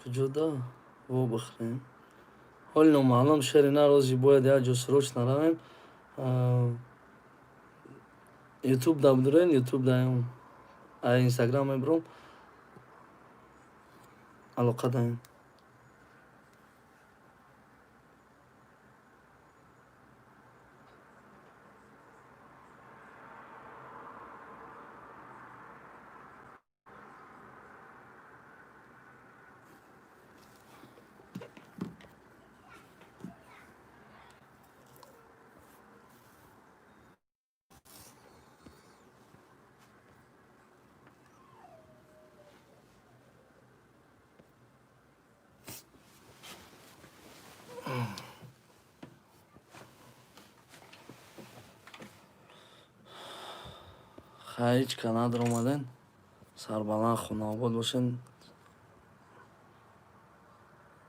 Куҷода вобихӯрем? Ҳоли номаълум, шери на рози бояд як ҷо срочно равем. Ютуб да будурен, ютуб даем. А инстаграм мебурам. Алоқа даем. Хай, ҳеҷ ка надр омаден. Сарбаланд, хонаобод бошен.